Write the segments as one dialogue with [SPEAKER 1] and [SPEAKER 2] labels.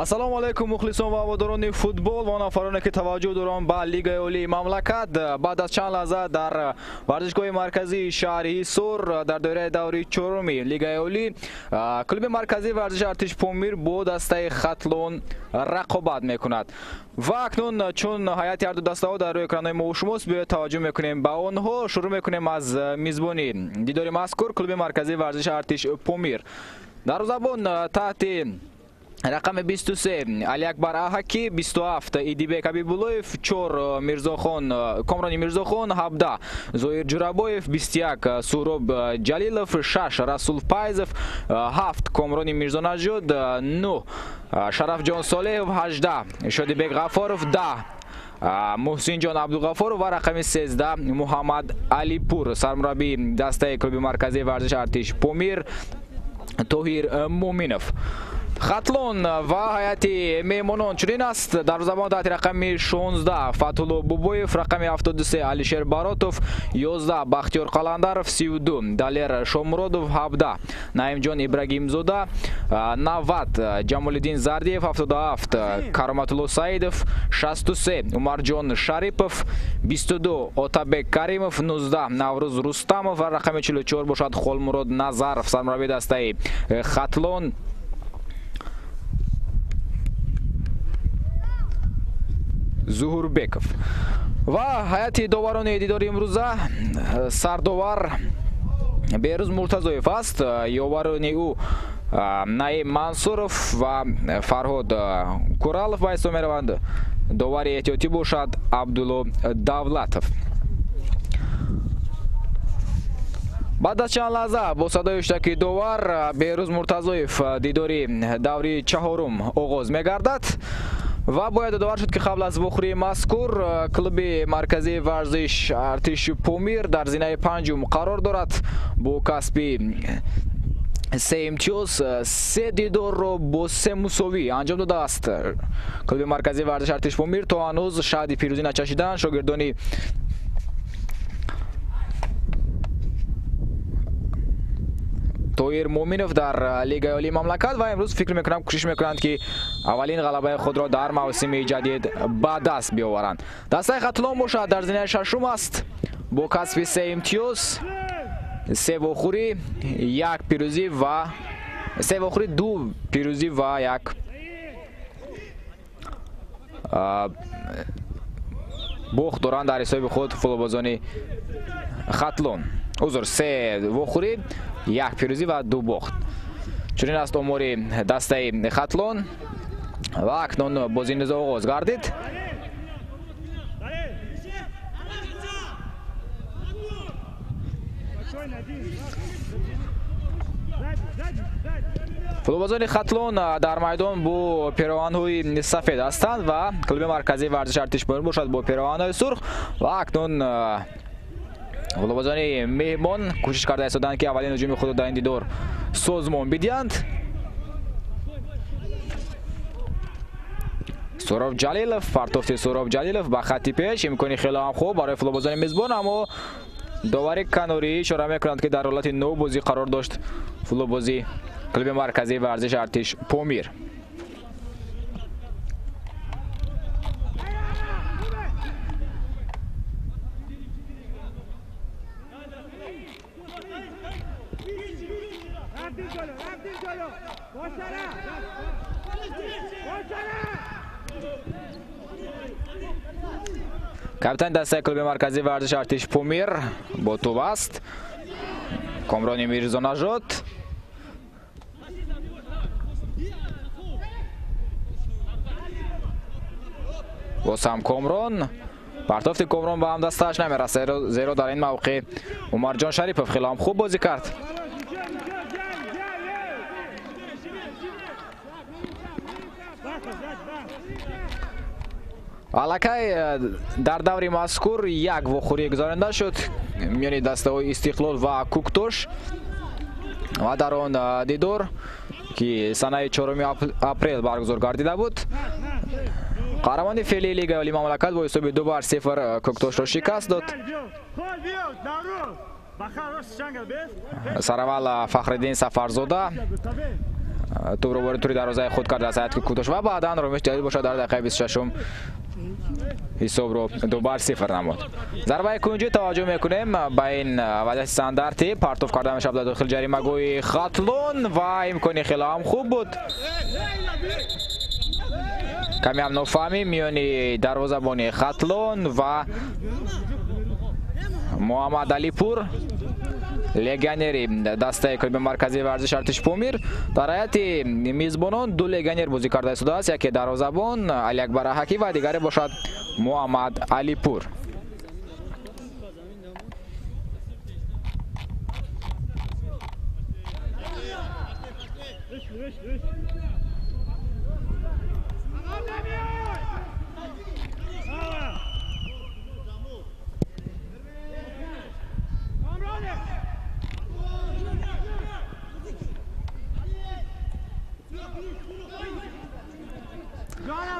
[SPEAKER 1] Ассалому алайкум мухлисон ва ҳаводорони футбол ва нафароне ки таваҷҷӯҳ доранд ба Лигаи Олии мамлакат. Баъд аз чанд лаҳза дар варзишгоҳи марказии шаҳри Ҳисор дар доираи даври чоруми Лигаи Олӣ клуби марказии варзиши Артиш Помир бо дастаи Хатлон рақобат мекунад. Ва акнун чун ҳайати ҳарду дастаҳо дар рӯи экранҳои мо шумост, биёед таваҷҷӯҳ мекунем ба онҳо. Шурӯъ мекунем аз мизбони дидори мазкур клуби марказии варзиши Артиш Помир. Дарвозабон таҳти рақами 23 Алиакбар Аҳаки, 27 Идибек Ҳабибуллоев, 4 Мирзохон Комрони Мирзохон, 17 Зоир Ҷурабоев, 21 Суҳроб Ҷалилов, 6 Расул Пайзов, 7 Комрони Мирзонаҷод, 9 Шарафҷон Солеҳов, 18 Шодибек Ғафоров, 10 Муҳсинҷон Абдуғафоров ва рақами 13 Муҳаммад Алипур. Сармураббии дастаи клуби марказии варзиши Артиш Помир Тоҳир Муъминов. Хатлон ва ҳайати меҳмонон чунин аст. Дарвозабон таҳти рақами 16 Фатҳулло Бобоев, рақами 73 Алишер Баротов, 11 Бахтиёр Қаландаров, 32 Далер Шомуродов, 17 Наимҷон Ибрагимзода, 90 Ҷамолиддин Зардиев, 77 Кароматулло Саидов, 63 Умарҷон Шарипов, 22 Отабек Каримов, 19 Наврӯз Рустамов ва рақами 44 бошад Холмурод Назаров. Сармураббии дастаи Хатлон Зуҳурбеков. Ва ҳайати доварони дидори имрӯза сардовар Беҳрӯз Муртазоев аст, ёварони ӯ Наим Мансуров ва Фарҳод Куралов ба ҳисоб мераванд. Довари эҳтиётӣ бошад Абдулло Давлатов. Баъд аз чанд лаҳза бо садои ҳуштаки довар Беҳрӯз Муртазоев дидори даври чаҳорум оғоз мегардад. Ва бояд ёдовар шуд, ки қабл аз вохӯрии мазкур клуби марказии варзиш Артиши Помир дар зинаи панҷум қарор дорад бо касби се имтиёз. Се дидорро бо се мусовӣ анҷом додааст. Клуби марказии варзиш Артиши Помир то ҳанӯз шаҳди пирӯзӣ начашиданд. Шогирдони Тоҳир Муъминов дар Лигаи Олии мамлакат ва имрӯз фикр мекунам кӯшиш мекунанд, ки аввалин ғалабаи худро дар мавсими ҷадид ба даст биёваранд. Дастаи Хатлон бошад дар зинаи шашум аст бо касби се имтиёз, се вохӯрӣ, як пирӯзӣ ва се вохӯрӣ, ду пирӯзӣ ва як бохт доранд дар ҳисоби худ футболбозони Хатлон. Узр, се вохӯрӣ, як пирӯзӣ ва ду бохт. Чунин аст омори дастаи Хатлон ва акнун бозӣ низ оғоз гардид. Футболбозони Хатлон дар майдон бо пироҳанҳои сафед ҳастанд ва клуби марказии варзиши Артиш Помир бошад бо пироҳанҳои сурх. Ва акнун футболбозони меҳмон кӯшиш карда истоданд, ки аввалин ҳуҷуми худро дар ин дидор созмон бидиҳанд. Суҳроб Ҷалилов, партофти Суҳроб Ҷалилов ба хатти пеш, имкони хеле ҳам хуб барои футболбозони мизбон, аммо довари канорӣ ишора мекунанд, ки дар ҳолати нобозӣ қарор дошт футболбози клуби марказии варзиши Артиш Помир. Капитани дастаи клуби марказии варзиши Артиш Помир бо тӯб аст Комрони Мирзонажод. Боз ҳам Комрон. Партофти Комрон ба ҳамдастааш намерасад, зеро дар ин мавқеъ Умарҷон Шарипов хеле ҳам хуб бозӣ кард. Аллакай дар даври мазкур як вохӯрӣ гузаронида шуд миёни дастаҳои Истиқлол ва Куктош ва дар он дидор, ки санаи 4 апрел баргузор гардида буд, қаҳрамони феълии Лигаи Олии мамлакат бо ҳисоби 2-0 Куктошро шикаст дод. Сараввал Фахриддин Сафарзода тӯбро ворид тури дарвозаи худ кард аз ҳайати Куктош ва баъдан Ромиш Ҷалил бошад дар дақиқаи 26 ҳисобро 2-0 намуд. Зарбаи кунҷӣ таваҷҷӯҳ мекунем ба ин вазъияти стандарти партоф карда мешавад дар дохили ҷаримагоҳи Хатлон ва имкони хеле ҳам хуб буд. Каме ҳам нофаҳмӣ миёни дарвозабони Хатлон ва Муҳаммад Алипур, легионери дастаи клуби марказии варзиши Артиши Помир. Дар ҳайати мизбонон ду легионер бозӣ карда истодааст, яке дарвозабон Алиакбар Аҳакӣ ва дигаре бошад Муҳаммад Алипур.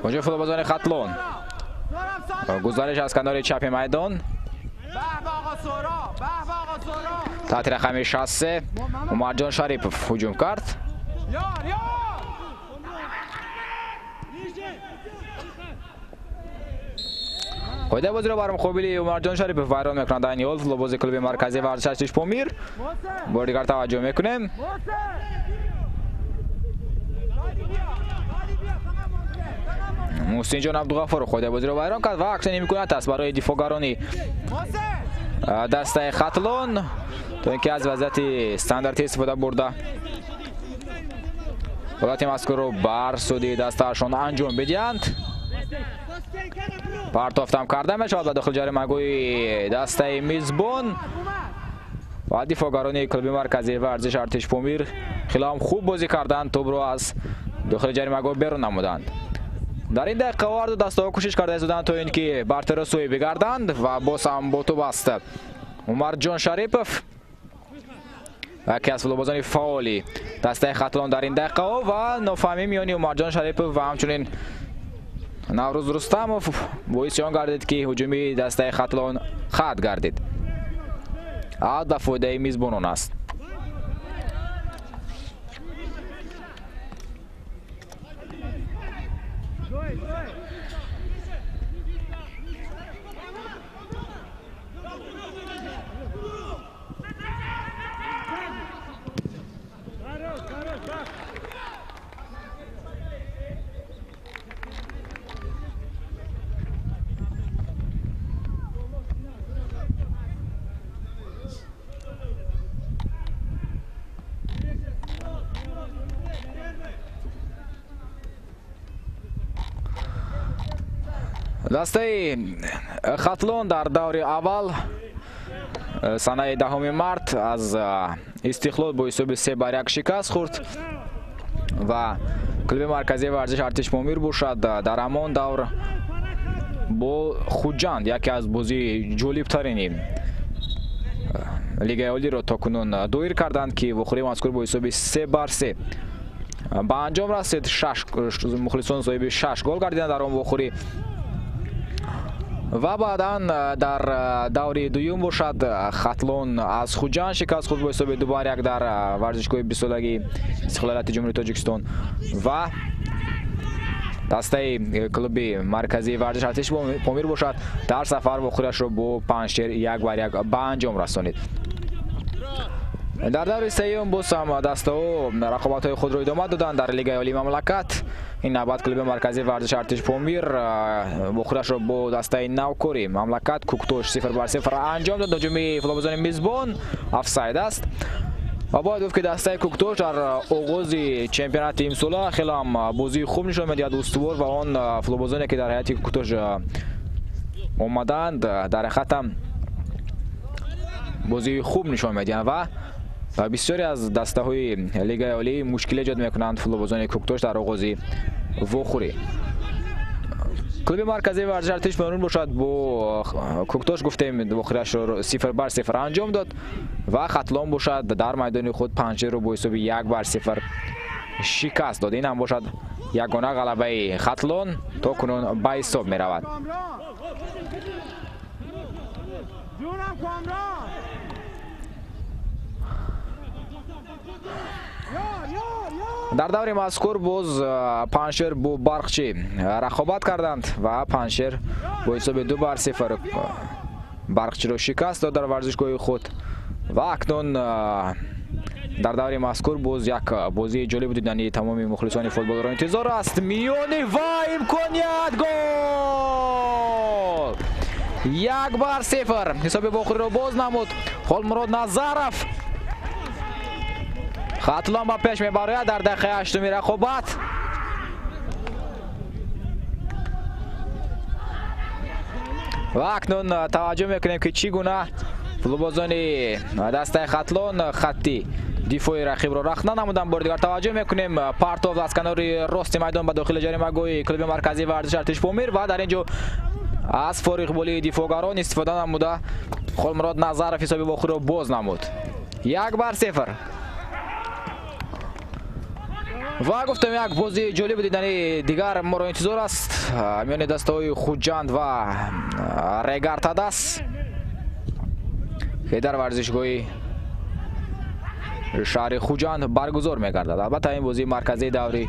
[SPEAKER 1] Ҳуҷуми футболбозони Хатлон. Гузариш аз канори чапи майдон. Таҳти рақами 63 Умарҷон Шарипов ҳуҷум кард. Қоидаи бозиро бар муқобили Умарҷон Шарипов вайрон мекунанд айни ҳол футболбози клуби марказии варзиши Артиши Помир. Бори дигар таваҷҷӯҳ мекунем. Муҳсинҷон Абдуғаффоров қоидаи бозиро вайрон кард ва аксани имконият аст барои дифоъгарони дастаи Хатлон то ин ки аз вазъияти стандартӣ истифода бурда ҳолати мазкурро бар суди дастаашон анҷом бидиҳанд. Партофтам карда мешавад ба дохили ҷаримагоҳи дастаи мизбон ва дифоъгарони клуби марказии варзиши Артиши Помир хеле ҳам хуб бозӣ карданд, тӯбро аз дохили ҷаримагоҳ берун намуданд. Дар ин дақиқаҳо ҳарду дастаҳо кӯшиш карда истоданд то ин ки бартарро сӯй бигарданд ва боз ҳам бо тӯб аст Умарҷон Шарипов, яке аз футболбозони фаъоли дастаи Хатлон дар ин дақиқаҳо ва нофаҳмӣ миёни Умарҷон Шарипов ва ҳамчунин Наврӯз Рустамов боиси он гардид ки ҳуҷуми дастаи Хатлон қатъ гардид. Аут ба фоидаи мизбонон аст. Дастаи Хатлон дар даври аввал санаи 10 март аз Истиқлол бо ҳисоби 3-1 шикаст хӯрд ва клуби марказии варзиши Артиши Помир бошад дар ҳамон давр бо Хуҷанд яке аз бозии ҷолибтарини Лигаи Олиро то кунун доир карданд ки вохӯрии мазкур бо ҳисоби 3-3 ба анҷом расид. Мухлисон соҳиби 6 гол гардиданд дар он вохӯрӣ ва баъдан дар даври дуюм бошад Хатлон аз Хуҷанд шикаст хӯрд бо ҳисоби 2-1 дар варзишгоҳи 20-солагии Истиқлолияти Ҷумҳурии Тоҷикистон ва дастаи клуби марказии варзиши Артиши Помир бошад дар сафар вохӯриашро бо Панҷшер 1-1 ба анҷом расонид. Дар даври сеюм боз ҳам дастаҳо рақобатҳои худро идома доданд дар Лигаи Олии мамлакат. Ин навбат клуби марказии варзиши Артиши Помир вохӯриашро бо дастаи навкори мамлакат Куктош 0-0 анҷом дод. Ҳуҷуми футболбозони мизбон офсайд аст ва бояд гуфт ки дастаи Куктош дар оғози чемпионати имсола хеле ҳам бозии хуб нишон медиҳад, устувор ва он футболбозоне ки дар ҳайати Куктош омаданд дар ҳақиқат ҳам бозии хуб нишон медиҳанд ва бисёре аз дастаҳои Лигаи Олӣ мушкил эҷод мекунанд футболбозони Куктош дар оғози вохӯрӣ. Клуби марказии варзиши Артиши Помир бошад бо Куктош гуфтем вохӯриашро 0-0 анҷом дод ва Хатлон бошад дар майдони худ Панҷшерро бо ҳисоби 1-0 шикаст дод. Ин ҳам бошад ягона ғалабаи Хатлон то кунун ба ҳисоб меравад. Дар даври мазкур боз Панҷшер бо Барқчӣ рақобат карданд ва Панҷшер бо ҳисоби 2-0 Барқчиро шикаст дод дар варзишгоҳи худ ва акнун дар даври мазкур боз як бозии ҷолиб дидани тамоми мухлисони футболро интизор аст. Миёни ва имконият, гол! 1-0 ҳисоби вохӯриро боз намуд Холмурод Назаров. Хатлон ба пеш мебарояд дар дақиқаи 8-уми рақобат. Ва акнун таваҷҷӯҳ мекунем ки чӣ гуна футболбозони дастаи Хатлон хатти дифои рақибро рахна намуданд. Бори дигар таваҷҷӯҳ мекунем, партов аз канори рости майдон ба дохили ҷаримагоҳи клуби марказии варзиши Артиш Помир ва дар ин ҷо аз фориғболии дифоъгарон истифода намуда Холмурод Назаров ҳисоби вохӯриро боз намуд. 1-0. Ва гуфтем, як бозии ҷолиби дидани дигар моро интизор аст миёни дастаҳои Хуҷанд ва Регар Тадас, ки дар варзишгоҳи шаҳри Хуҷанд баргузор мегардад. Албатта ин бозии марказии даври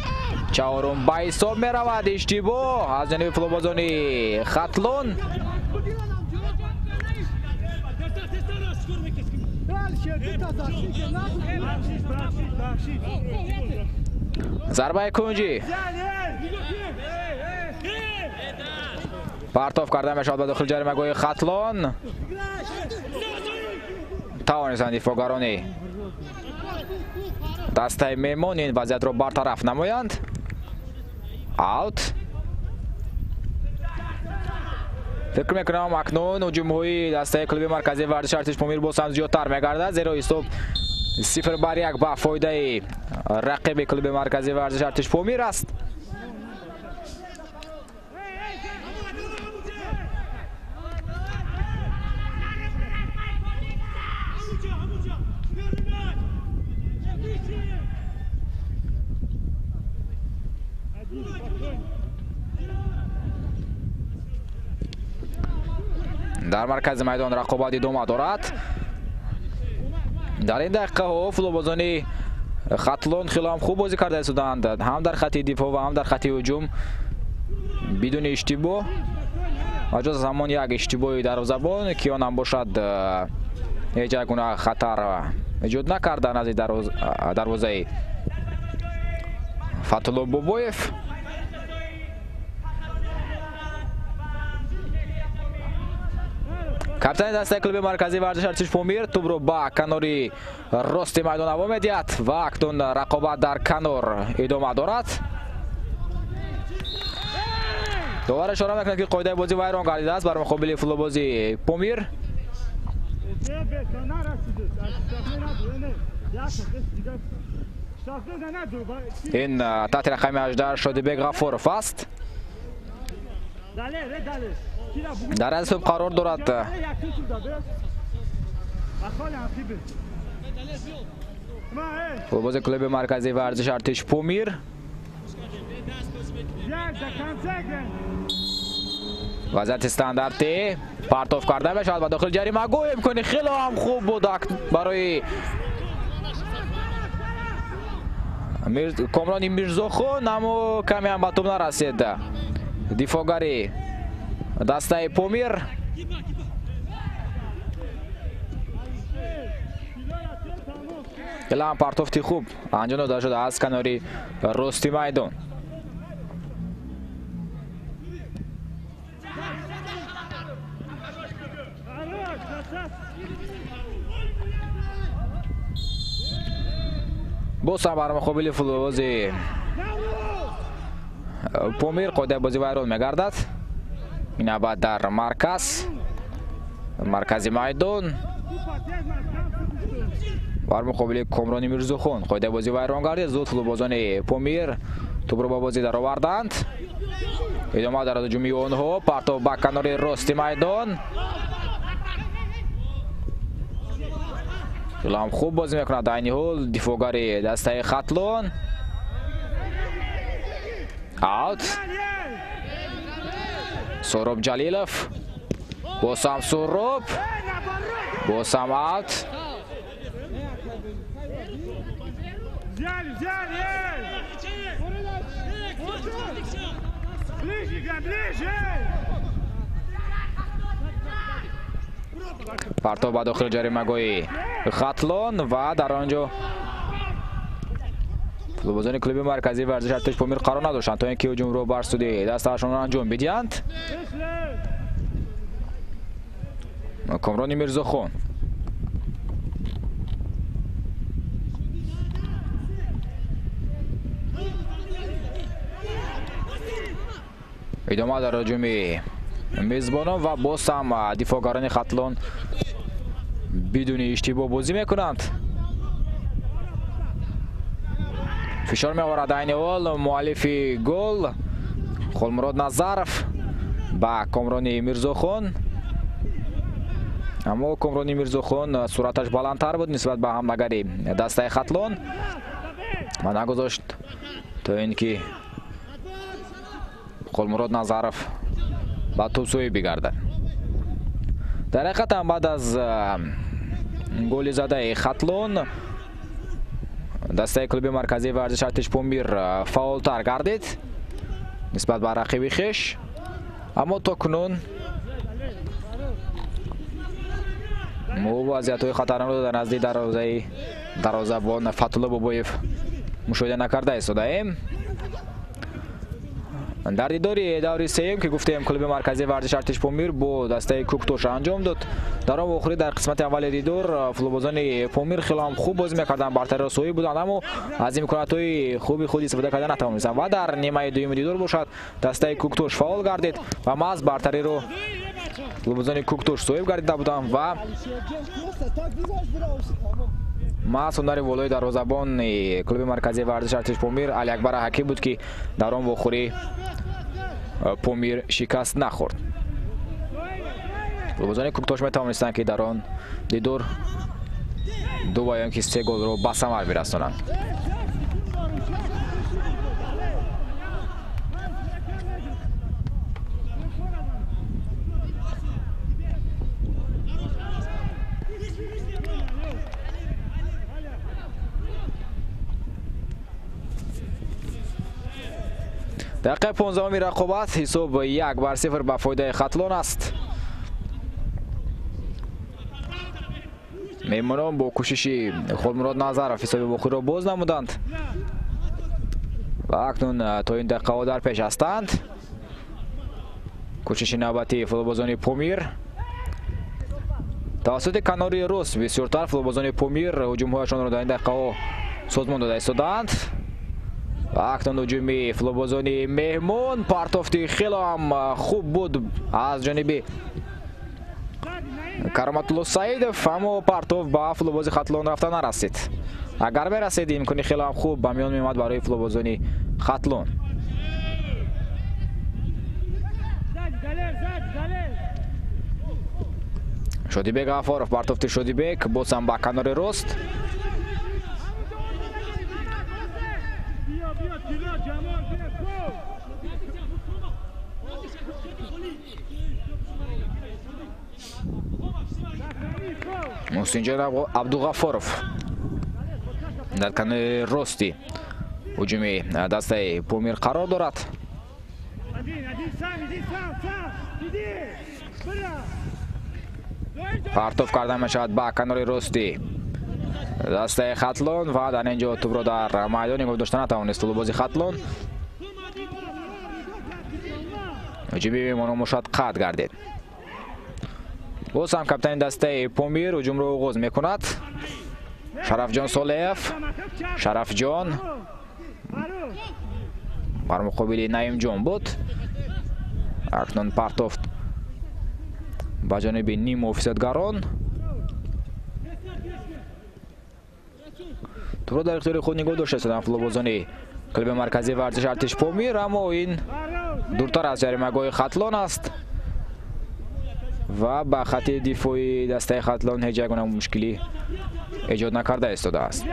[SPEAKER 1] чаҳорум ба ҳисоб меравад. Иштибоҳ аз ҷониби футболбозони Хатлон. Зарбаи кунҷӣ партов карда мешавад ба дохили ҷаримагоҳи Хатлон. Тавонистанд дифоъгарони дастаи меҳмон ин вазъиятро бартараф намоянд. Аут. Фикр мекунам акнун ҳуҷумҳои дастаи клуби марказии варзиши Артиш Помир боз ҳам зиёдтар мегардад, зеро ҳисоб 0-1 ба фоидаи рақиби клуби марказии варзиши Артиш Помир аст. Дар маркази майдон рақобат идома дорад. Дар ин дақиқаҳо футболбозони Хатлон хеле ҳам хуб бозӣ карда истоданд, ҳам дар хатти дифоъ ва ҳам дар хатти ҳуҷум бидуни иштибоҳ. Ва ҷуз аз ҳамон як иштибоҳи дарвозабон, ки он ҳам бошад ҳеҷ як гуна хатар эҷод накарда назди дарвозаи Фатулло Бобоев. Капитани дастаи клуби марказии варзиши Артиш Помир тӯбро ба канори рости майдон ҳаво медиҳад ва акнун рақобат дар канор идома дорад. Довар ишора мекунад, ки қоидаи бозӣ вайрон гардидааст бар муқобили футболбози Помир. Ин таҳти рақами 18 Шодибек Ғафуров аст. Дар аз тӯб қарор дорад футболбози клуби марказии варзиши Артиш Помир. Вазъияти стандартӣ партов карда мешавад ба дохили ҷаримагоҳ. Имкони хеле ҳам хуб буд барои Комрони Мирзохон, аммо каме ҳам ба тӯб нарасид. Дифоъгари дастаи Помир. Хеле ҳам партофти хуб анҷом дода шуд аз канори рости майдон. Боз ҳам бар муқобили футболбози Помир қоидаи бозӣ вайрон мегардад. Ин навбат дар маркази майдон бар муқобили Комрони Мирзохон қоидаи бозӣ вайрон гардид. Зуд футболбозони Помир тӯбро ба бозӣ дароварданд. Идома дар ҳуҷуми онҳо, партов ба канори рости майдон. Хеле ҳам хуб бозӣ мекунад айни ҳол дифоъгари дастаи Хатлон. Аут. Сороб Ҷалилов. Боз ҳам Сороб. Боз ҳам аут. Партов ба дохили ҷаримагоҳи Хатлон ва дар он ҷо футболбозони клуби марказии варзиши Артиш Помир қарор надоштанд, то ин ки ҳуҷумро бар суди дастаашонро анҷом бидиҳанд. Комрони Мирзохон идома дар ҳуҷуми мезбонон ва боз ҳам дифоъгарони Хатлон бидуни иштибоҳ бозӣ мекунанд. Фишор меоварад айни ҳол муаллифи гол Холмурод Назаров ба Комрони Мирзохон, аммо Комрони Мирзохон суръаташ баландтар буд нисбат ба ҳамлагари дастаи Хатлон ва нагузошт то ин ки Холмурод Назаров ба тӯбсӯӣ бигардад. Дар ҳақиқат ҳам баъд аз голи задаи Хатлон дастаи клуби марказии варзиши Артиш Помир фаъолтар гардид нисбат ба рақиби хеш, аммо то кунун мо вазъиятҳои хатарнокро дар назди дарвозаи дарвозабон Фатулло Бобоев мушоҳида накарда истодаем. Дар дидори даври сеюм, ки гуфтем клуби марказии варзиши Артиш Помир бо дастаи Кӯктош анҷом дод, дар он вохӯрӣ дар қисмати аввали дидор футболбозони Помир хеле ҳам хуб бозӣ мекарданд, бартариро соҳиб буданд, аммо аз имкониятҳои хуби худ истифода карда натавонистанд ва дар нимаи дуюми дидор бошад дастаи Кӯктош фаъол гардид ва маҳз бартариро футболбозони Кӯктош соҳиб гардида буданд ва маҳз ҳунари волои дарвозабони клуби марказии варзиши Артиш Помир Алиакбар Ҳаким буд, ки дар он вохӯрӣ Помир шикаст нахӯрд. Футболбозони Кӯктош метавонистанд, ки дар он дидор ду ва ё ки се голро ба самар бирасонанд. Дақиқаи 15-уми рақобат ҳисоб 1-0 ба фоидаи Хатлон аст. Меҳмонон бо кӯшиши Холмурод Назаров ҳисоби вохӯриро боз намуданд ва акнун то ин дақиқаҳо дар пеш ҳастанд. Кӯшиши навбатии футболбозони Помир тавассути канори рост бисёртар футболбозони Помир ҳуҷумҳояшонро дар ин дақиқаҳо созмон дода истодаанд. Ва акнун ҳуҷуми футболбозони меҳмон, партофти хеле ҳам хуб буд аз ҷониби Кароматулло Саидов, аммо партоф ба футболбози Хатлон рафта нарасид. Агар мерасид, имкони хеле ҳам хуб ба миён меомад барои футболбозони Хатлон. Шодибек Ғафоров, партофти Шодибек боз ҳам ба канори рост. Муҳсинҷон Абдуғафоров дар канори рости ҳуҷуми дастаи Помир қарор дорад. Партоф карда мешавад ба канори рости дастаи Хатлон ва дар ин ҷо тӯбро дар майдон нигоҳ дошта натавонист футболбози Хатлон. Ҳуҷуми меҳмонон бошад қатъ гардид. Боз ҳам капитани дастаи Помир ҳуҷумро оғоз мекунад. Шарафҷон Солеев, Шарафҷон бар муқобили Наимҷон буд. Акнун партофт ба ҷониби ниммуҳофизатгарон. Тӯбро дар ихтиёри худ нигоҳ дошта истоданд футболбозони клуби марказии варзиши Артиш Помир, аммо ин дуртар аз ҷаримагоҳи Хатлон аст ва ба хати дифоии дастаи Хатлон ҳеҷ ягона мушкилӣ эҷод накарда истодааст.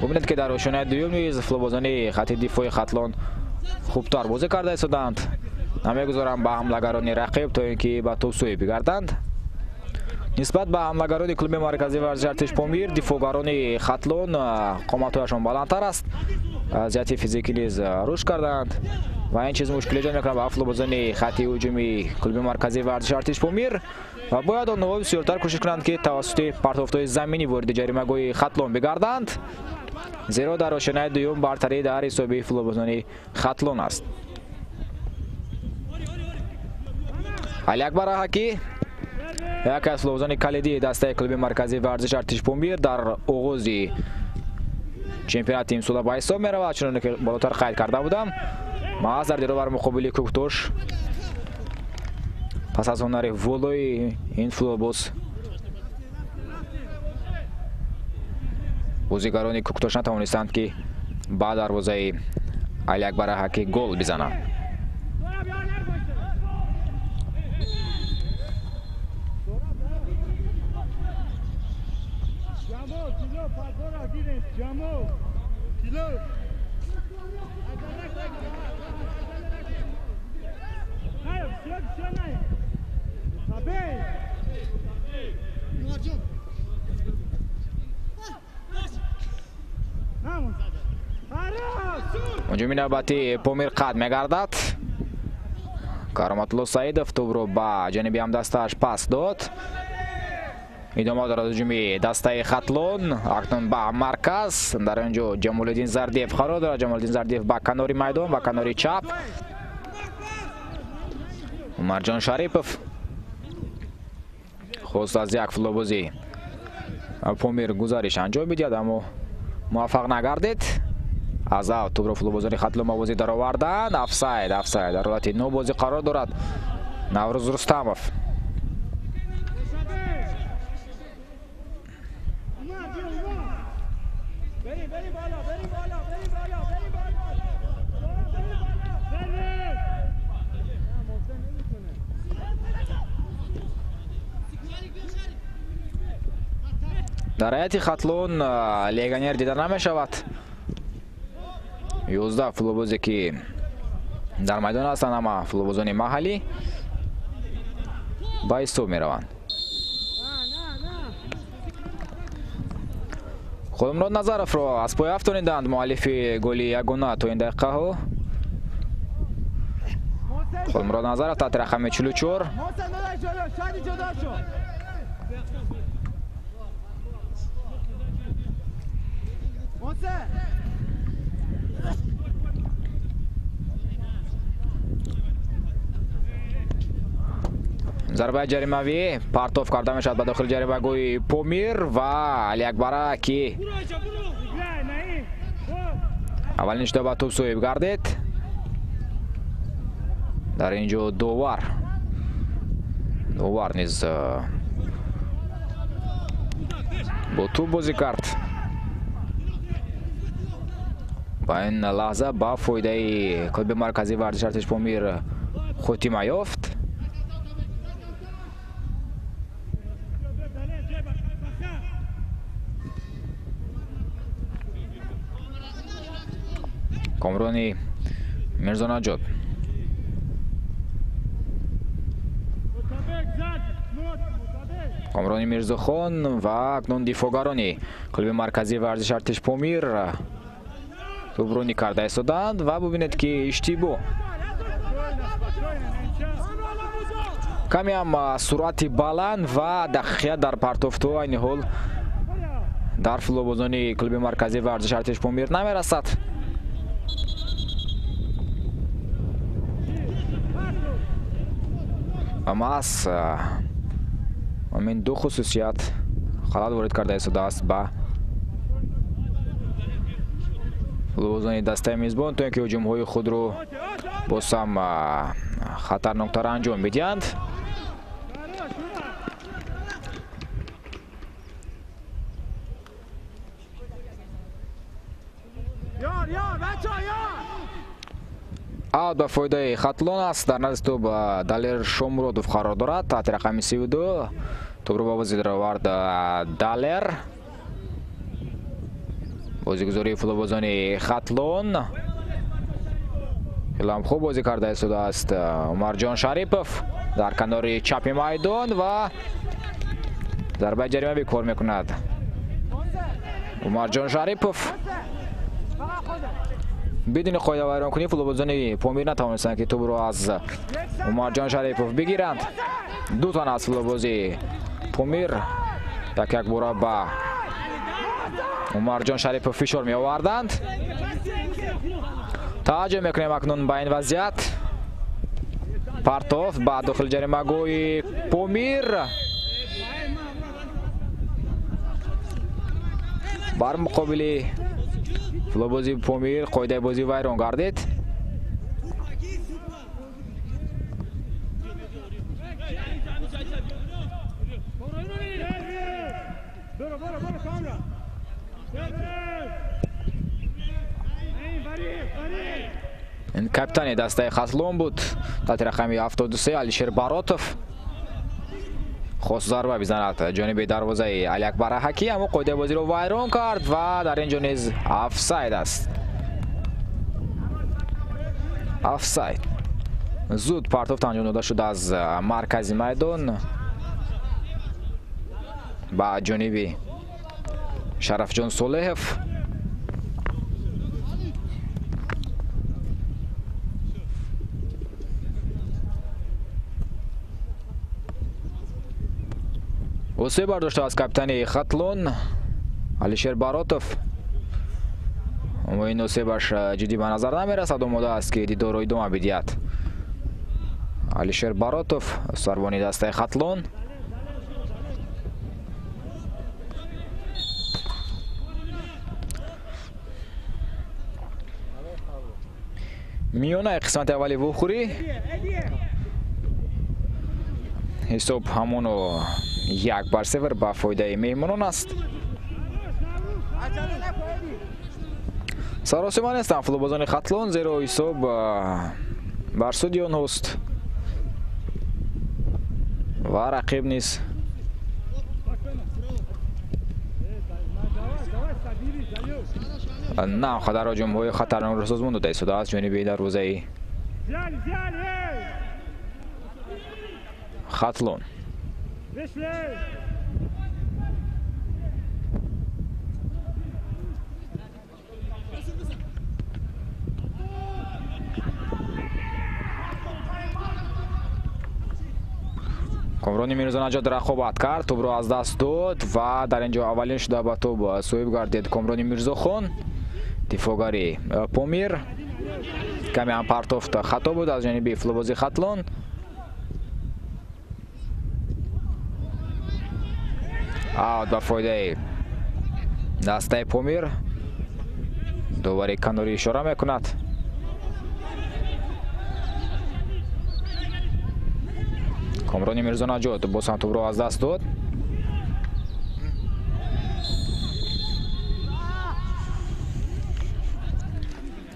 [SPEAKER 1] Бубинед, ки дар ошёнаи дуюм низ футболбозони хати дифои Хатлон хубтар бозӣ карда истодаанд. Намегузоранд ба ҳамлагарони рақиб то ин ки ба тӯбсӯӣ бигарданд. Нисбат ба ҳамлагарони клуби марказии варзиши Артиш Помир, дифоъгарони Хатлон қоматҳояшон баландтар аст, аз ҷиҳати физикӣ низ рушд карданд ва ин чиз мушкил эҷод мекунад ба футболбозони хатти ҳуҷуми клуби марказии варзиши Артиш Помир ва бояд онҳо бисёртар кӯшиш кунанд, ки тавассути партофтҳои заминӣ вориди ҷаримагоҳи Хатлон бигарданд, зеро дар ошёнаи дуюм бартарӣ дар ҳисоби футболбозони Хатлон аст. Алиакбар Раҳакӣ, яке аз футболбозони калидии дастаи клуби марказии варзиши Артиш Помир дар оғози чемпионати имсола ба ҳисоб меравад, чуноне ки болотар қайд карда будам. Маҳз дар дировар муқобили Кӯктош пас аз ҳунари волои ин футболбоз бозигарони Кӯктош натавонистанд, ки ба дарвозаи Алиакбар Раҳакӣ гол бизананд. Ҳуҷуми навбатии Помир қат мегардад. Кароматулло Саидов тӯбро ба ҷониби ҳамдастааш пас дод. Идома дорад ҳуҷуми дастаи Хатлон. Акнун ба марказ. Дар ин ҷо Ҷамолиддин Зардиев қарор дорад. Ҷамолиддин Зардиев ба канори майдон, ба канори чап. Умарҷон Шарипов хост аз як футболбози Помир гузариш анҷом бидиҳад, аммо муваффақ нагардид. Аз ав тӯбро футболбозони Хатлон ба бозӣ дароварданд. Офсайд, офсайд. Дар ҳолати нобозӣ қарор дорад Наврӯз Рустамов. Дар ҳайати Хатлон легионер дида намешавад. 11 футболбозе ки дар майдон ҳастанд, ҳама футболбозони маҳаллӣ ба ҳисоб мераванд. Худмурод Назаровро аз пой афтониданд, муаллифи голи ягона то ин дақиқаҳо. Худмурод Назаров таҳти рақами 44. Зарбаи ҷаримавӣ партоф карда мешавад ба дохили ҷаримагоҳи Помир ва Алиакбар Раҳакӣ аввалин шуда ба тӯб соҳиб гардид. Дар ин ҷо довар низ бо тӯб бозӣ кард. Ба ин лаҳза ба фоидаи клуби марказии варзиши Артиш Помир хотима ёфт. Комрони Мирзонаҷот. Комрони Мирзохон ва акнун дифоъгарони клуби марказии варзиши Артиш Помир тӯбронӣ карда истоданд ва бубинед, ки иштибоҳ. Каме ҳам суръати баланд ва дақиқият дар партофтҳо айни ҳол дар футболбозони клуби марказии варзиши Артиш Помир намерасад. Ва маҳз ҳамин ду хусусият халал ворид карда истодааст ба футболбозони дастаи мизбон, то ин ки ҳуҷумҳои худро боз ҳам хатарноктар анҷом бидиҳанд. Аут ба фоидаи Хатлон аст. Дар назди тӯб Далер Шомуродов қарор дорад таҳти рақами 32. Тӯбро ба бозӣ даровард Далер. Бозигузории футболбозони Хатлон хеле ҳам хуб бозӣ карда истодааст Умарҷон Шарипов дар канори чапи майдон ва Зарбаи ҷаримавӣ кор мекунад Умарҷон Шарипов. Бидуни қоида вайронкунӣ футболбозони Помир натавонистанд, ки тӯбро аз Умарҷон Шарипов бигиранд. Ду тан аз футболбози Помир як як бора ба Умарҷон Шарипов фишор меоварданд. Таваҷҷӯҳ мекунем акнун ба ин вазъият. Партов ба дохили ҷаримагоҳи Помир. Бар муқобили футболбози Помир қоидаи бозӣ вайрон гардид. Ин капитани дастаи Хатлон буд таҳти рақами 73 Алишер Баротов. Хост зарба бизанад ҷониби дарвозаи Алиакбар Раҳакӣ, аммо қоидаи бозиро вайрон кард ва дар ин ҷо низ офсайд аст. Офсайд. Зуд партофт анҷом дода шуд аз маркази майдон ба ҷониби Шарафҷон Солеҳов. Осеб бардошта аз капитани Хатлон Алишер Баротов. Аммо ин осебаш ҷиддӣ ба назар намерасад, омода аст, ки дидорро идома бидиҳад. Алишер Баротов, сарбони дастаи Хатлон. Миёнаи қисмати аввали вохӯрӣ ҳисоб ҳамоно 1-0 ба фоидаи меҳмонон аст. Саросима нестанд футболбозони Хатлон, зеро ҳисоб бар суди онҳост ва рақиб низ на он қадар ҳуҷумҳои хатарнокро созмон дода истодааст ҷониби дарвозаи Хатлон. Комрони Мирзонаҷод рақобат кард, тӯбро аз даст дод ва дар ин ҷо аввалин шуда ба тӯб соҳиб гардид Комрони Мирзохон, дифоъгари Помир. Каме ҳам партофт хато буд аз ҷониби футболбози Хатлон. Аут ба фоидаи дастаи Помир. Довари канорӣ ишора мекунад. Комрони Мирзонаҷод боз ҳам тӯбро аз даст дод.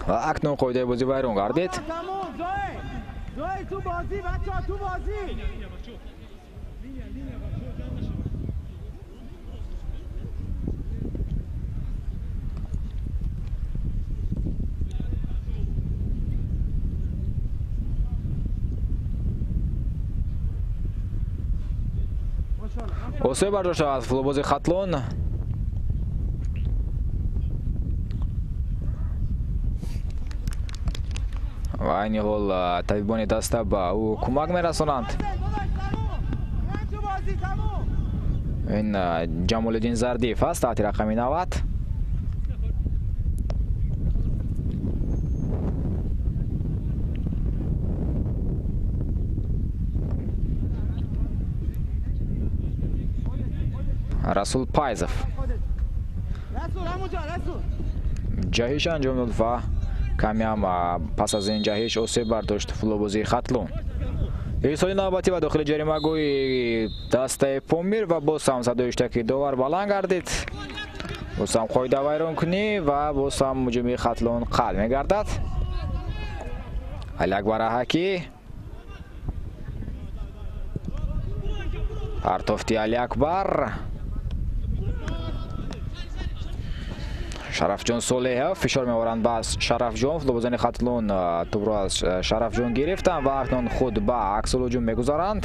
[SPEAKER 1] Ва акнун қоидаи бозӣ вайрон гардид. Осеб бардошта аз футболбози Хатлон. Ва айни ҳол табибони даста ба ӯ кӯмак мерасонанд. Ин Ҷамолиддин Зардиев аст таҳти рақами 90. Расул Пайзов ҷаҳиш анҷом дод ва каме ҳам пас аз ин ҷаҳиш осеб бардошт футболбозии Хатлон. Ирсоли навбатӣ ба дохили ҷаримагоҳи дастаи Помир ва боз ҳам садои иштаки довар баланд гардид. Боз ҳам қоида вайронкунӣ ва боз ҳам ҳуҷуми Хатлон қатъ мегардад. Алиакбар Раҳакӣ, партофти Алиакбар. Шарафҷон Солеҳов фишор меоваранд ба Шарафҷон. Футболбозони Хатлон тӯбро аз Шарафҷон гирифтанд ва акнун худ ба аксулҳуҷум мегузаранд.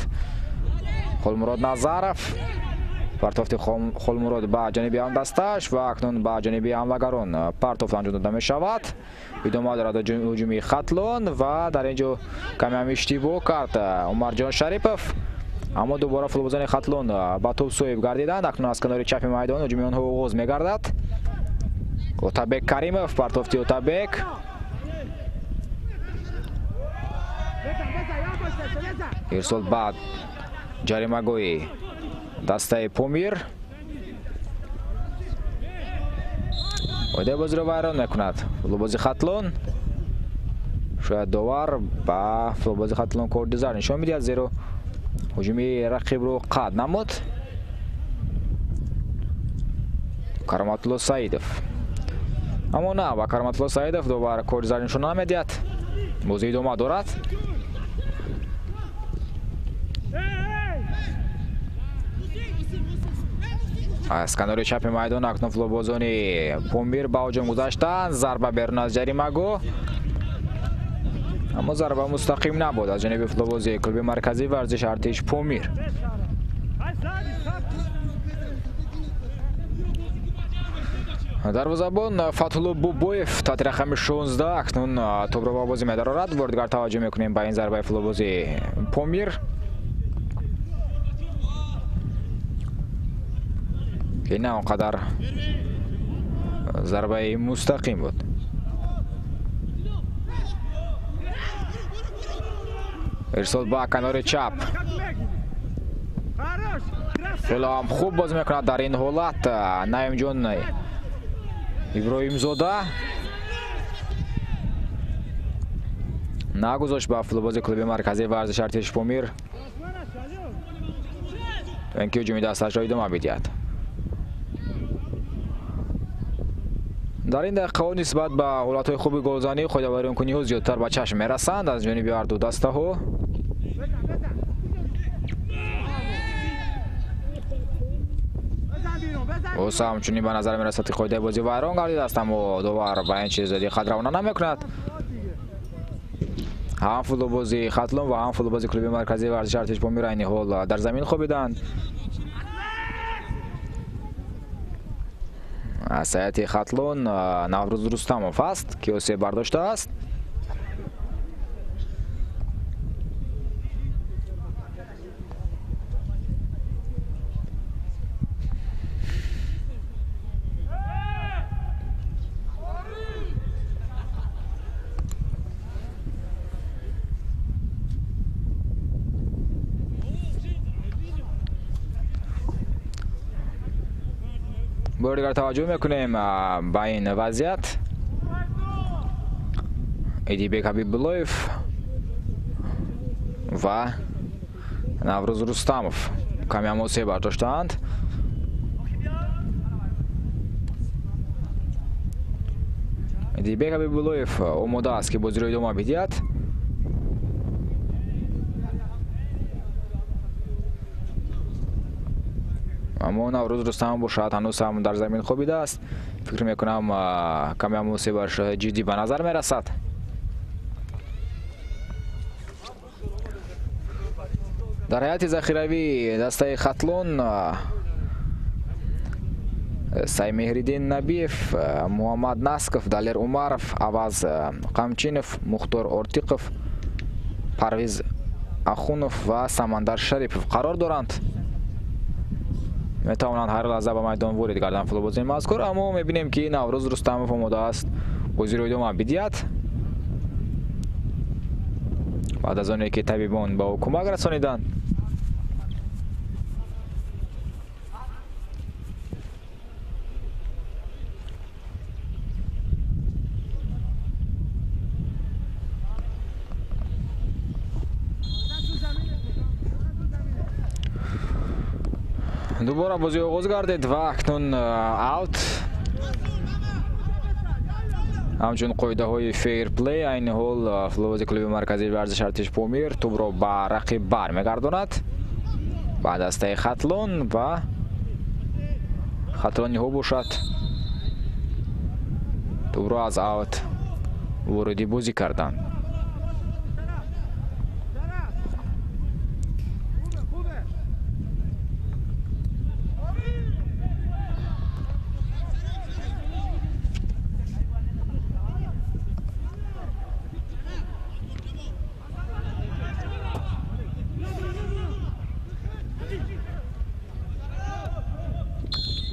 [SPEAKER 1] Хулмурод Назаров Партофти Холмурод ба ҷониби ҳамдасташ ва акнун ба ҷониби ҳамлагарон партофт анҷом дода мешавад. Идома дорад ҳуҷуми Хатлон ва дар ин ҷо каме ҳам иштибоҳ кард Умарҷон Шарипов, аммо дубора футболбозони Хатлон ба тӯб соҳиб гардиданд. Акнун аз канори чапи майдон ҳуҷуми онҳо оғоз мегардад. Отабек Каримов, партофти Отабек. Ирсол ба ҷаримагоҳи дастаи Помир. Оидаи бозиро вайрон мекунад футболбози Хатлон. Шояд довар ба футболбози Хатлон корди зард нишон медиҳад, зеро ҳуҷуми рақибро қатъ намуд. Кароматулло Саидов, аммо на, ба Кароматулло Саидов довар корди зард нишон намедиҳад. Бозӣ идома дорад. Аз канори чапи майдон акнун футболбозони Помир ба ҳуҷум гузаштанд. Зарба берун аз ҷаримагоҳ, аммо зарба мустақим набуд аз ҷониби футболбози клуби марказии варзиши Артиш Помир. Дарвозабон Фатҳулло Бобоев таҳти рақами 16 акнун тӯбро ба бозӣ медарорад. Бори дигар таваҷҷӯҳ мекунем ба ин зарбаи футболбози Помир, ки на он қадар зарбаи мустақим буд. Ирсол ба канори чап. Хеле ҳам хуб бозӣ мекунад дар ин ҳолат Наимҷон Иброҳимзода. Нагузошт ба футболбози клуби марказии варзиши Артиши Помир то ин ки ҳуҷуми дасташро идома бидиҳад. Дар ин дақиқаҳо нисбат ба ҳолатҳои хуби голзанӣ қоидавайронкуниҳо зиёдтар ба чашм мерасанд аз ҷониби ҳарду дастаҳо. Боз ҳамчунин ба назар мерасад ки қоидаи бозӣ вайрон гардидааст, аммо довар ба ин чиз диққат равона намекунад. Ҳам футболбози Хатлон ва ҳам футболбози клуби марказии варзиши Артиши Помир айни ҳол дар замин хобиданд. Аз ҳайати Хатлон Наврӯз Рустамов аст, ки осеб бардоштааст. Бори дигар таваҷҷӯҳ мекунем ба ин вазъият. Идибек Ҳабибуллоев ва Наврӯз Рустамов каме ҳам осеб бардоштаанд. Идибек Ҳабибуллоев омода аст, ки бозиро идома бидиҳад. Аммо Наврӯз Рустамов бошад ҳанӯз ҳам дар замин хобидааст. Фикр мекунам каме ҳам осебаш ҷиддӣ ба назар мерасад. Дар ҳайати захиравии дастаи Хатлон Саймеҳриддин Набиев, Муҳаммад Насков, Далер Умаров, Аваз Қамчинов, Мухтор Ортиқов, Парвиз Ахунов ва Самандар Шарипов қарор доранд. Метавонанд ҳар лаҳза ба майдон ворид гарданд футболбозони мазкур, аммо мебинем, ки Наврӯз Рустамов омода аст бозиро идома бидиҳад. Баъд аз оне ки табибон ба ӯ кӯмак расониданд. Дубора бозӣ оғоз гардид ва акнун аут. Ҳамчун қоидаҳои фейрплей айни ҳол футболбози клуби марказии варзиши Артиши Помир тӯбро ба рақиб бармегардонад ба дастаи Хатлон ва хатлониҳо бошад тӯбро аз аут вориди бозӣ карданд.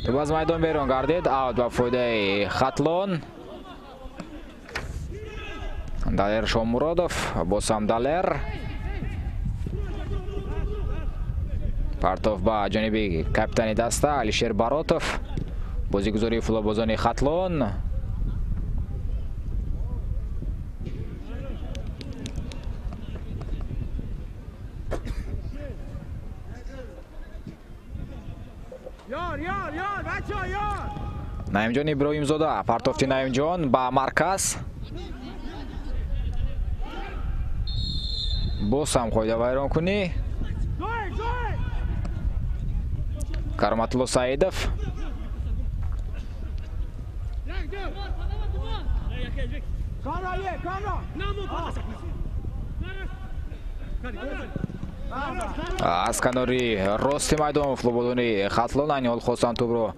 [SPEAKER 1] Тӯб аз майдон берун гардид. Аут ба фоидаи Хатлон. Далер Шомуродов, боз ҳам Далер. Партов ба ҷониби капитани даста Алишер Баротов. Бозигузории футболбозони Хатлон. Наимҷон Иброҳимзода, партофти Наимҷон ба марказ. Боз ҳам қоидавайронкунӣ. Кароматулло Саидов. Аз канори рости майдон футболбозони Хатлон айни ҳол хостанд тӯбро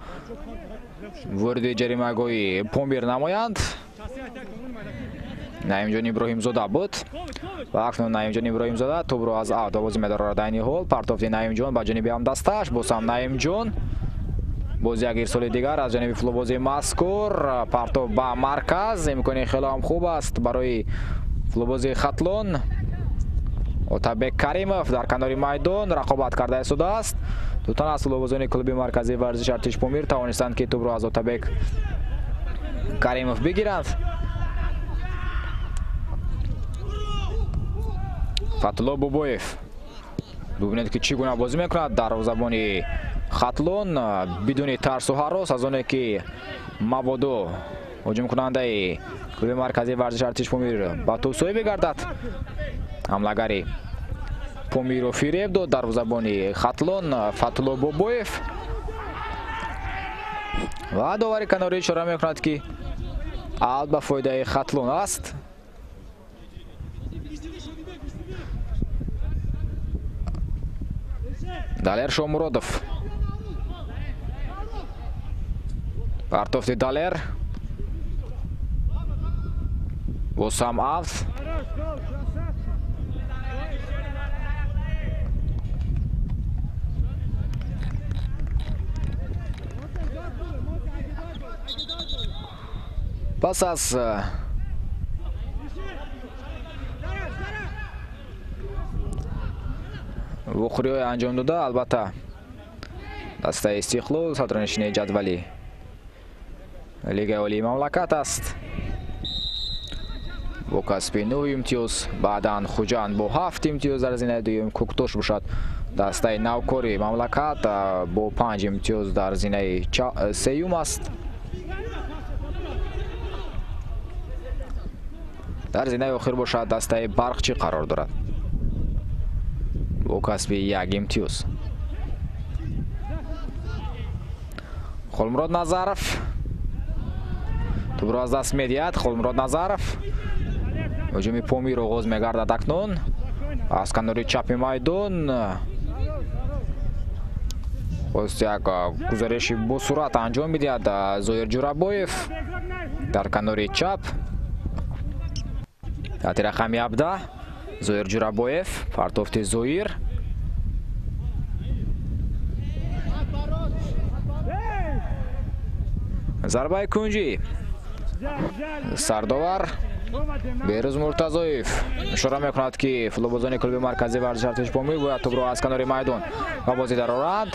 [SPEAKER 1] вориди ҷаримагоҳи Помир намоянд. Наимҷон Иброҳимзода буд ва акнун Наимҷон Иброҳимзода тӯбро аз аут бозӣ медорад. Айни ҳол партофти Наимҷон ба ҷониби ҳамдастааш, боз ҳам Наимҷон. Боз як ирсоли дигар аз ҷониби футболбози мазкур. Партоф ба марказ, имкони хеле ҳам хуб аст барои футболбози Хатлон. Отабек Каримов дар канори майдон рақобат карда истодааст. Ду тан аз футболбозони клуби марказии варзиши Артиш Помир тавонистанд, ки тӯбро аз Отабек Каримов бигиранд. Фатулло Бобоев. Бубинед, ки чӣ гуна бозӣ мекунад дарвозабони Хатлон бидуни тарсу ҳарос, аз оне ки мабодо ҳуҷумкунандаи клуби марказии варзиши Артиш Помир ба тӯбсоӣ бигардад. Ҳамлагари Помирро фиреб дод дарвозабони Хатлон Фатулло Бобоев ва довари канорӣ ишора мекунад, ки аут ба фоидаи Хатлон аст. Далер Шомуродов. Партофти Далер. Боз ҳам аут. Пас аз вохӯриҳои анҷом дода, албатта дастаи Истиқлол садронишини ҷадвали Лигаи Олии мамлакат аст бо касби 9 имтиёз. Баъдан Хуҷанд бо 7 имтиёз дар зинаи дуюм, Кӯктош бошад дастаи навкори мамлакат бо 5 имтиёз дар зинаи сеюм аст. Дар зинаи охир бошад дастаи Барқчӣ қарор дорад бо касби 1 имтиёз. Холмурод Назаров тӯбро аз даст медиҳад. Холмурод Назаров ҳуҷуми Помир оғоз мегардад акнун аз канори чапи майдон. Хост як гузариши босуръат анҷом медиҳад Зоир Ҷурабоев дар канори чап. Таҳти рақами 17 Зоир Ҷурабоев, партофти Зоир. Зарбаи кунҷӣ. Сардовар Берӯз Муртазоев ишора мекунад, ки футболбозони клуби марказии варзиши Артиш Помир бояд тӯбро аз канори майдон ба бозӣ дароранд.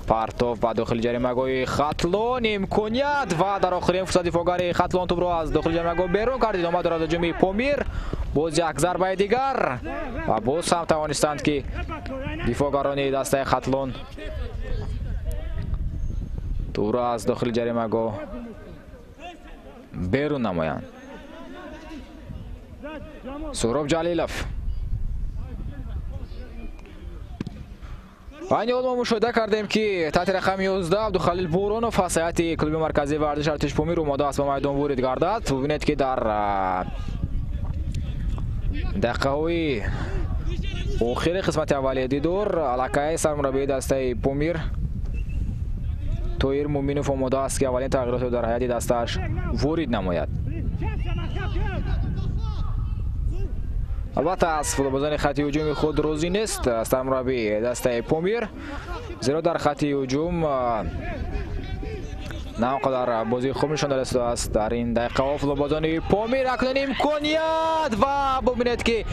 [SPEAKER 1] Партоф ба дохили ҷаримагоҳи Хатлон, имконият ва дар охирин фурсат дифоъгари Хатлон тӯбро аз дохили ҷаримагоҳ берун кард. Идома дорад ҳуҷуми Помир. Боз як зарбаи дигар ва боз ҳам тавонистанд, ки дифоъгарони дастаи Хатлон тӯбро аз дохили ҷаримагоҳ берун намоянд. Суҳроб Ҷалилов. Айни ҳол мо мушоҳида кардем, ки таҳти рақами 11 Абдухалил Боронов аз ҳайати клуби марказии варзиши Артиш Помир омода аст ба майдон ворид гардад. Бубинед, ки дар дақиқаҳои охири қисмати аввалии дидор аллакай сармураббии дастаи Помир Тоир Муминов омода аст, ки аввалин тағйиротро дар ҳайати дастааш ворид намояд. Албатта аз футболбозони хати ҳуҷуми худ розӣ нест сармураббии дастаи Помир, зеро дар хати ҳуҷум на он қадар бозии хуб нишон додааст дар ин дақиқаҳо. Футболбозони Помир акнун имконият ва бубинед ки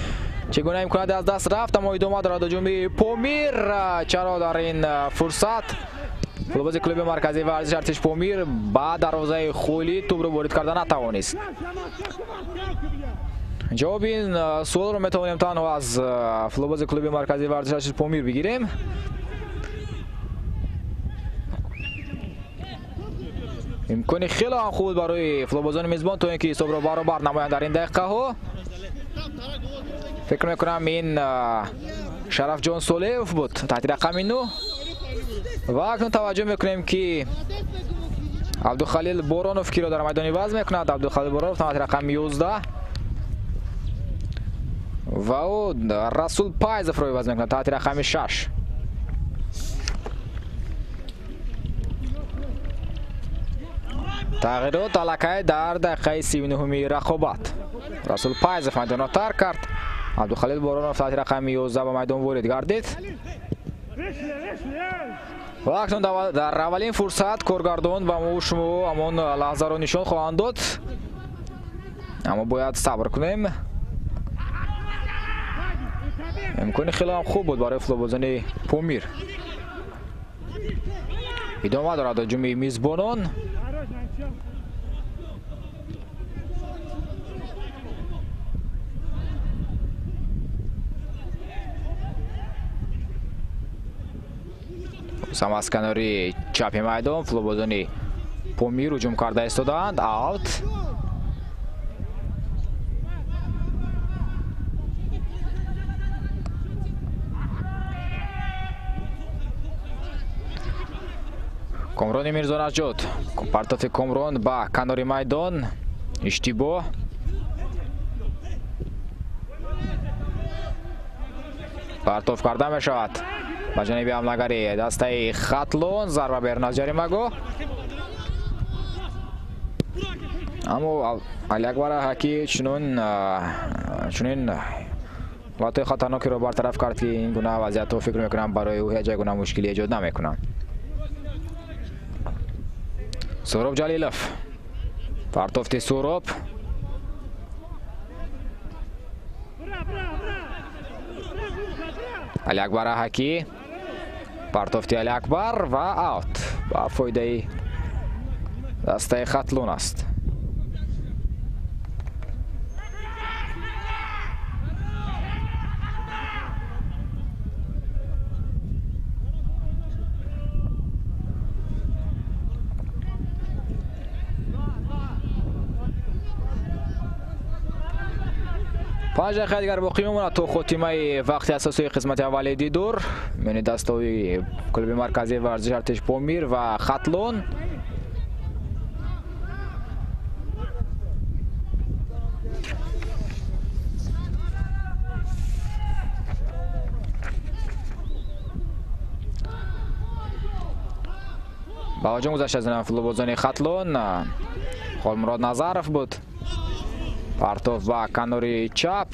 [SPEAKER 1] чӣ гуна имконият аз даст рафт, аммо идома дорад ҳуҷуми Помир. Чаро дар ин фурсат футболбози клуби марказии варзиши артиш Помир ба дарвозаи холӣ тӯбро ворид карда натавонист? Ҷавоби ин суолро метавонем танҳо аз футболбози клуби марказии варзиши артиш Помир бигирем. Имкони хеле ҳам хуб барои футболбозони мезбон то ин ки ҳисобро баробар намоянд дар ин дақиқаҳо. Фикр мекунам ин Шарафҷон Солеев буд таҳти рақами 9. Ва акнун таваҷҷӯҳ мекунем ки Абдухалил Боронов киро дар майдони вазн мекунад. Абдухалил Боронов таҳти рақами 11 ва ӯ Расул Пайзовро иваз мекунад таҳти рақами 6. Тағйирот аллакай дар дақиқаи 39-уми рақобат. Расул Пайзов майдонро тарк кард. Абдухалил Боронов таҳти рақами 11 ба майдон ворид гардид. Ва акнун дар аввалин фурсат коргардон ба мо шумо ҳамон лаҳзаро нишон хоҳанд дод, аммо бояд сабр кунем. Имкони хеле ҳам хуб буд барои футболбозони Помир. Идома дорад ҳуҷуми мизбонон. Сам аз канори чапи майдон футболбозони Помир ҳуҷум карда истодаанд. Аут. Комрони Мирзонаҷот. Партофи Комрон ба канори майдон. Иштибоҳ. Партоф карда мешавад ба ҷониби ҳамлагари дастаи Хатлон. Зарба берун аз ҷаримагоҳ, аммо Алиакбар Ҳакӣ чунин ҳолатҳои хатарнокиро бартараф кард ки ин гуна вазъиятҳо фикр мекунам барои ӯ ҳеҷ гуна мушкилӣ эҷод намекунанд. Суроб Ҷалилов. Партофти Суроб. Алиакбар Ҳакӣ. Партофти Алиакбар ва аут ба фоидаи дастаи Хатлон аст. Панҷ дақиқа дигар боқӣ мемонад то хотимаи вақти асосии қисмати аввали дидор миёни дастаҳои клуби марказии варзиши артиш Помир ва Хатлон. Ба ҳуҷум гузашта аз футболбозони Хатлон Холмурод Назаров буд. Партоф ба канори чап.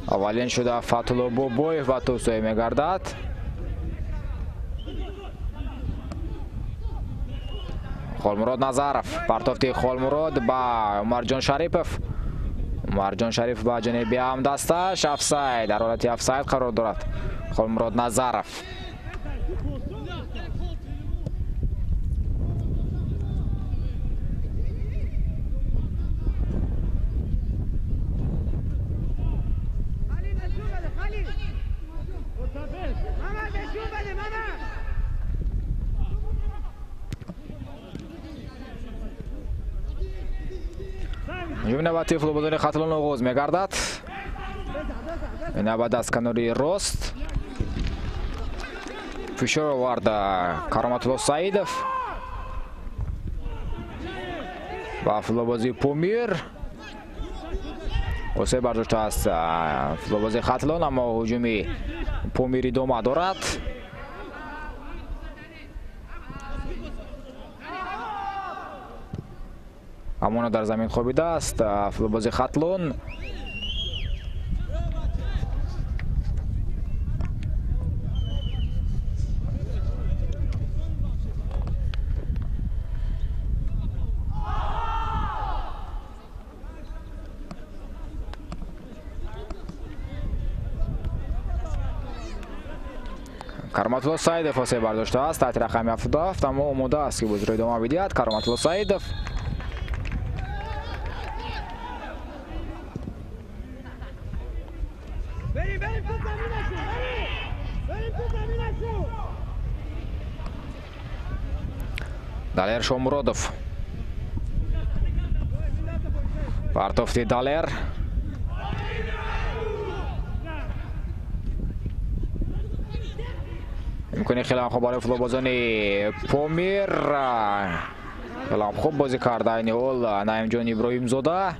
[SPEAKER 1] Аввалин шуда Фатулло Бобоев ба тӯб соҳиб мегардад. Холмурод Назаров. Партофти Холмурод ба Умарҷон Шарипов. Умарҷон Шарипов ба ҷониби ҳамдасташ. Офсайд. Дар ҳолати офсайд қарор дорад Холмурод Назаров. Ҳуҷуми навбатии футболбозони Хатлон оғоз мегардад. Навбат аз канори рост. Фишор овард Кароматулло Саидов ба футболбози Помир. Осеб бардоштааст футболбози Хатлон, аммо ҳуҷуми Помир идома дорад. Амоно дар замин хобидааст футболбози Хатлон. Кароматулло Саидов осеб бардоштааст таҳти рақами 77, аммо омода аст ки бозиро идома бидиҳад. Кароматулло Саидов Далер Шомуродов. Партофти Далер. Имкони хеле хуб барои футболбозони Помир. Хеле хуб бозӣ кард айни ҳол Наимҷон Иброҳимзода.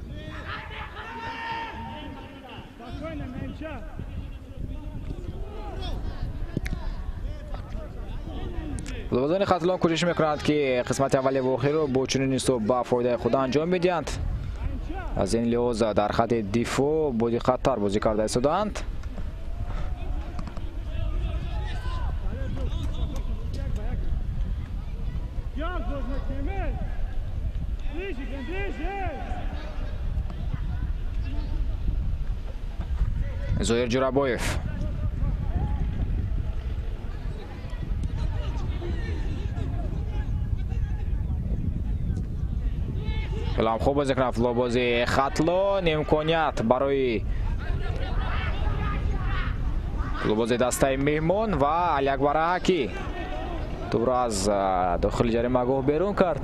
[SPEAKER 1] Футболбозони Хатлон кӯшиш мекунанд, ки қисмати аввали вохиро бо чунин ҳисоб ба фоидаи худ анҷом бидиҳанд. Аз ин лиҳоз дар хати дифоъ бо диққаттар бозӣ карда истодаанд. Зоир Ҷурабоев. Хеле хуб бозӣ кард футболбози Хатлон. Имконият барои футболбози дастаи меҳмон ва Алиакбар Аҳакӣ тӯбро аз дохили ҷаримагоҳ берун кард.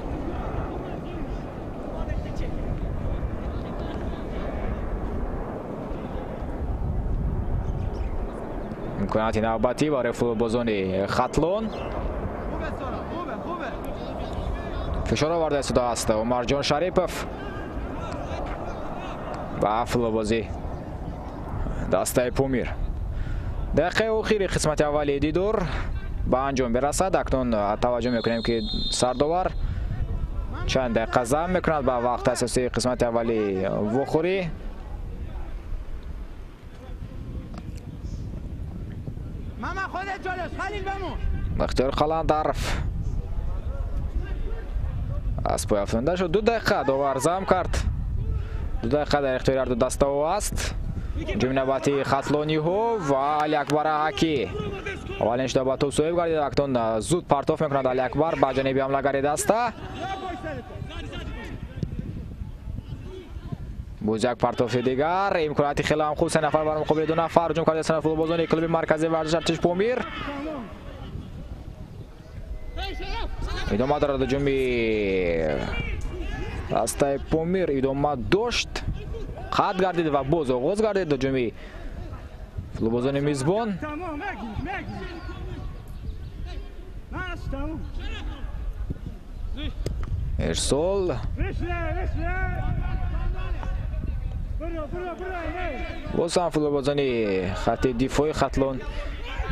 [SPEAKER 1] Имконияти навбатӣ барои футболбозони Хатлон. Фишор оварда истодааст Умарҷон Шарипов ба футболбози дастаи Помир. Дақиқаи охири қисмати аввали дидор ба анҷом бирасад. Акнун таваҷҷӯҳ мекунем, ки сардовар чанд дақиқа зам мекунад ба вақти асосии қисмати аввали вохӯрӣ. Бахтиёр Қаландаров аз пой афтонда шуд. 2 дақиқа довар зам кард. 2 дақиқа дар ихтиёри ҳарду дастаҳо аст. Ҳуҷуми навбатии хатлониҳо ва Алиакбар Аҳакӣ. Аввалин шуда ба тӯб соҳиб гардид. Акнун зуд партоф мекунад Алиакбар ба ҷаниби ҳамлагари даста. Боз як партофи дигар. Имконияти хеле ҳам хуб. 3 нафар бар муқобили 2 нафар ҳуҷум карда футболбозони клуби марказии варзиши Артиш Помир. Идома дорад ҳуҷуми дастаи Помир, идома дошт, қатъ гардид ва боз оғоз гардид ҳуҷуми футболбозони мизбон. Ирсол боз ҳам футболбозони хати дифои Хатлон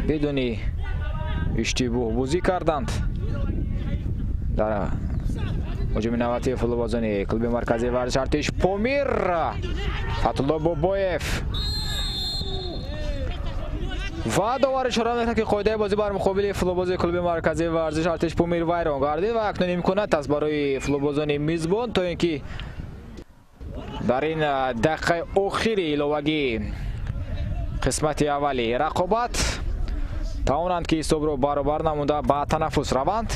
[SPEAKER 1] бидуни иштибоҳ бозӣ карданд. Дар ҳуҷуми навбатии футболбозони клуби марказии варзиши Артиш Помир Фатулло Бобоев ва довар ишора мекунад, ки қоидаи бозӣ бар муқобили футболбози клуби марказии варзиши Артиш Помир вайрон гардид ва акнун имконият аст барои футболбозони мизбон то ин ки дар ин дақиқаи охири иловагии қисмати аввали рақобат тавонанд, ки ҳисобро баробар намуда ба танаффус раванд.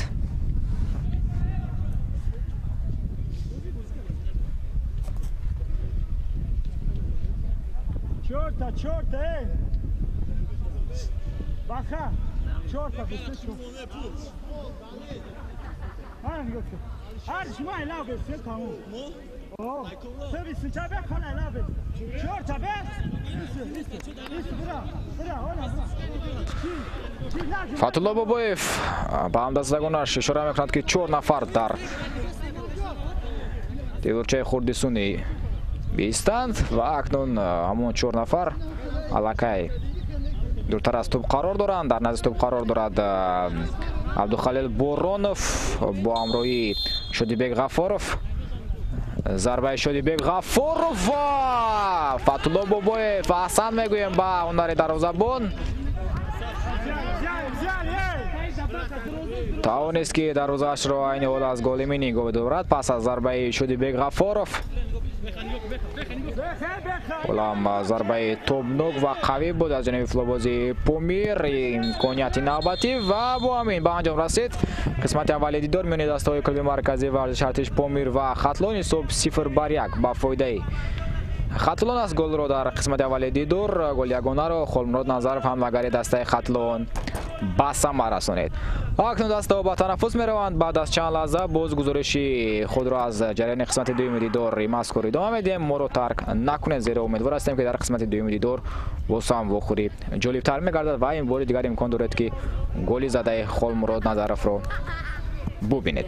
[SPEAKER 2] Чорта, чорта, эй! Баха! Чорта, бисечу.
[SPEAKER 1] Фатулло Бобоев ба ҳамдастагонаш ишора мекунад, ки 4 нафар дар деворчаи хурдисунӣ биистанд ва акнун ҳамон 4 нафар аллакай дуртар аз тӯб қарор доранд. Дар назди тӯб қарор дорад Абдухалил Боронов бо ҳамроҳии Шодибек Ғафоров. Зарбаи Шодибек Ғафоров ва Фатулло Бобоев. Аҳсан мегӯем ба ҳунари дарвозабон. Тавонист, ки дарвозаашро айни ҳол аз голи нигоҳ дорад пас аз зарбаи Шодибек Ғафоров. Ҳолам зарбаи тобнок ва қавӣ буд аз ҷониби флобози Помир. Имконияти навбатӣ ва бо ҳамин ба анҷом расид қисмати аввали дидор миёни дастаҳои клуби марказии варзиши артиш Помир ва Хатлон. Ҳисоб 0-1 ба фоидаи Хатлон аст. Голро дар қисмати аввали дидор, голи ягонаро Холмурод Назаров, ҳамлагари дастаи Хатлон, ба самар расонид. Акнун дастаҳо ба танаффус мераванд. Баъд аз чанд лаҳза боз гузориши худро аз ҷараёни қисмати дуюми дидори мазкур идома медиҳем. Моро тарк накунед, зеро умедвор ҳастем, ки дар қисмати дуюми дидор боз ҳам вохӯрӣ ҷолибтар мегардад ва ин бори дигар имкон доред, ки голи задаи Холмурод Назаровро бубинед.